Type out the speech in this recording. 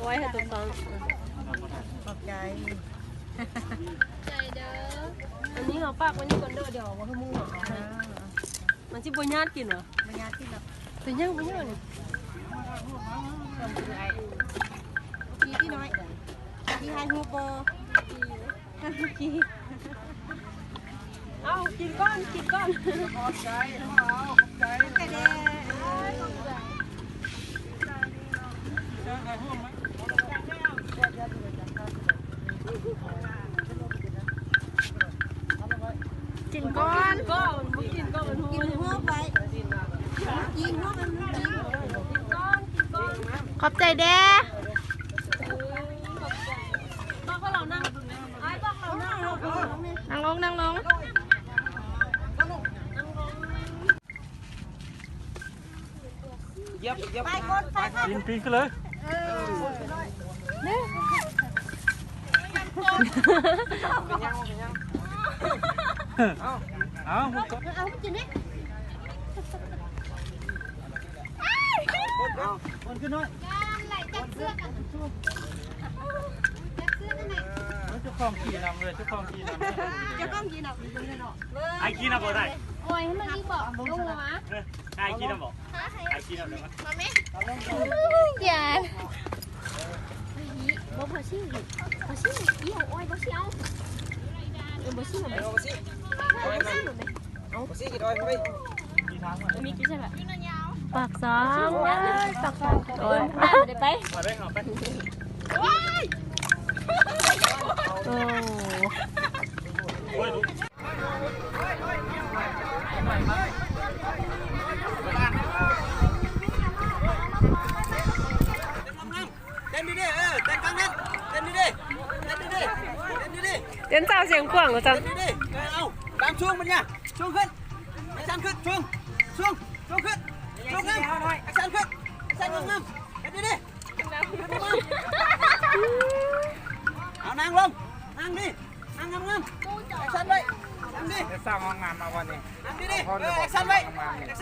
ໄວ້ໃຫ້ຕົວເກົ່າ. ຂອບໃຈ ໃຈເດີ. ອັນນີ້ເຮົາຝາກໄວ້ນີ້ກ່ອນເດີ ດຽວເອົາໄວ້ໃຫ້ໝູ່ເນາະ. ມັນຊິບໍ່ຍາດກິນຫວາ? ບໍ່ຍາດກິນດອກ. ເປັນຫຍັງ ເປັນຫຍັງນີ້? ທີ່ ທີ່ນ້ອຍ ທີ່ຖ່າຍຮູບບໍ່? ເອົາ ກິນກ່ອນ ກິນກ່ອນ. ຂອບໃຈ ຂອບໃຈເດີ. ກິນກ່ອນ ກິນກ່ອນ ບໍ່ກິນກ່ອນ ກິນຫົວໄປ ກິນຫົວໄປ ກິນກ່ອນ ກິນກ່ອນ. ຂອບໃຈແດ່. ບອກເຂົານັ່ງ ອ້າຍບອກເຂົານັ່ງ. ນັ່ງລົງ ນັ່ງລົງ. ຢຽບ ຢຽບ ໄປ ໄປ ໄປ ປີນ ປີນຂຶ້ນເລີຍ. ເອີ ເປັນຫຍັງ ເປັນຫຍັງ? ເອົາ ເອົາ ເອົາ ກິນນີ້. ຄົນຂຶ້ນໜ້ອຍ ການໄຫຼຈັບເຊືອກ ຈັບເຊືອກນັ້ນແຫຼະ. ເຈົ້າຂອງຂີ່ນຳເລີຍ ເຈົ້າຂອງຂີ່ນຳເລີຍ ເຈົ້າຂອງຂີ່ນຳ. ອ້າຍຂີ່ນຳບໍ່ໄດ້? ໂອ້ຍ ໃຫ້ມັນອີກບໍ່? ລົງມາ ອ້າຍຂີ່ນຳບໍ່? ອ້າຍຂີ່ນຳໄດ້ບໍ່? ມາແມ່ ຢ່າ ບໍ່ ບໍ່ຊິ ບໍ່ຊິ ອີ່ຫຍັງ ໂອ້ຍ ບໍ່ຊິເອົາ ເອີ ບໍ່ຊິ ບໍ່ຊິ ບໍ່ຊິ ບໍ່ຊິ ເອົາ ບໍ່ຊິ ກິນອ້ອຍ ເຮີ້ຍ ມີກິນໃຊ່ລະ ປາກຊ່ອງ ປາກຊ່ອງ ໂອ້ຍ ໄດ້ບໍ່ໄດ້ໄປ ເອົາໄປ ໂອ້ຍ ໂອ້ ໂອ້ຍ ເຕັ້ນດີໆ ເອີ ເຕັ້ນຝັ່ງນັ້ນ ເຕັ້ນດີໆ ເຕັ້ນດີໆ ເຕັ້ນດີໆ ເຕັ້ນສາວສຽງຂວາງວ່າຊັ້ນ ເຕັ້ນດີໆ ເອີ ເອົາ ຕາມຊຸງມັນຍາ ຊຸງຂຶ້ນ ແອັກຊັນຂຶ້ນ ຊຸງ ຊຸງ ຊຸງຂຶ້ນ ຊຸງງາມ ແອັກຊັນຂຶ້ນ ແອັກຊັນງາມໆ ເຕັ້ນດີໆ ຂຶ້ນມາ ເອົາ ນັ່ງລົງ ນັ່ງດີ ນັ່ງງາມໆ ແອັກຊັນໄວ້ ນັ່ງດີ ເຮັດສາວງາມມາວັນນີ້ ນັ່ງດີໆ ເອີ ແອັກຊັນໄວ້ ແອັກ